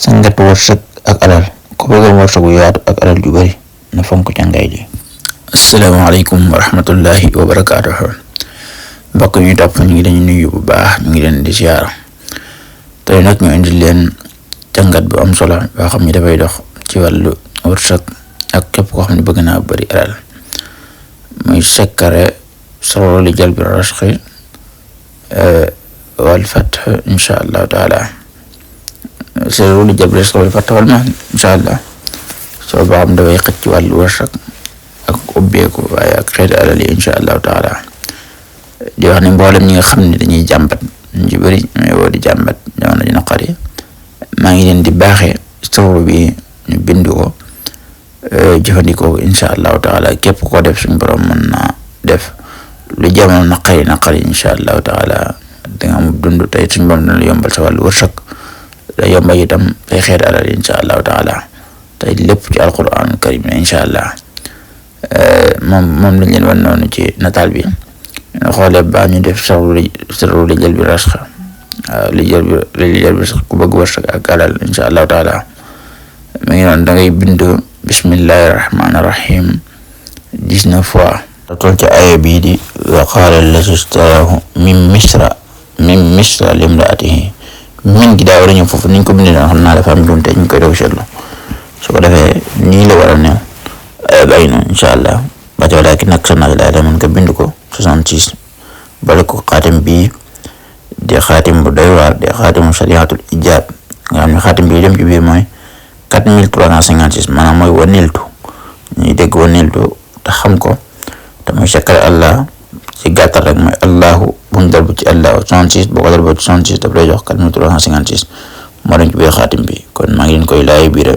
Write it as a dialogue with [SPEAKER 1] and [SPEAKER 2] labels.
[SPEAKER 1] sangat wërsëg ak alal ku bëgg wërsëg bu yaatu ak alal ju bari na fonk càngaay li. asalaamaaleykum wa rahmatullahi wa barakaatuhu. mbokk ñu topp ñu ngi leen nuyu bu baax, ñu ngi leen di ziyaara. tey nag ñu indil leen jàngat bu am solo boo xam ne dafay dox ci wàllu wërsëg ak képp koo xam ne bëgg naa bari alal, muy sekkare sirru li jalbi rasqi wal fath insha allahu taala. sirru li jalbi rasqi wal fath wal maal insha allah soo boo xam dafay xëcc ci wàllu wërsëg ak ubbeeku waaye ak xeeti alal yi insha allahu taala. di wax ne mboolem ñi nga xam ne dañuy jàmbat ñu bëri ñooy woo di jàmbat jamono ji naqari, maa ngi leen di baaxee sirru bi ñu bind ko jëfandikoo insha allahu taala. képp koo def suñu borom mën naa def lu jamono naqari insha allahu taala danga am dund tey suñu borom dana yombal sa wàllu wërsëg, da yombal itam ay xeeti alal insha allahu taala. tey lépp ci alquran karim insha allah. moom lañ leen wan noonu ci nataal bi. xoolee ba ñu def sirru li jalbi rasq, li jalbi rasq ku bëgg wërsëg ak alal insha allahu taala. mi ngi noonu da ngay bind bismillahi rahmaani rahim 19 fois. tool ci aaya bii di wa qaala allazi istaraahu min misra limraatihi. min gi daa war a ñëw foofu niñ ko bindee noonu xam naa dafa am juumte ñu koy doog seetlu. su ko defee nii la war a new bàyyi noonu insha allah. ba ca walakin aksarna laa mën nga bind ko 66 bale ko xaatim bii di xaatim bu doy waar di xaatimu shariatul ijaab nga xam ne xaatim bii dem ci biir mooy 4356 maanaam mooy waniltu. ñuy dégg waniltu te xam ko te mooy sekkare allah ci gàttal rek mooy allahu buñ darbu ci allahu 66 boo ko darbu ci 66 daf lay jox 4356 moo dem ci biir xaatim bi. kon maa ngi leen koy laaj biir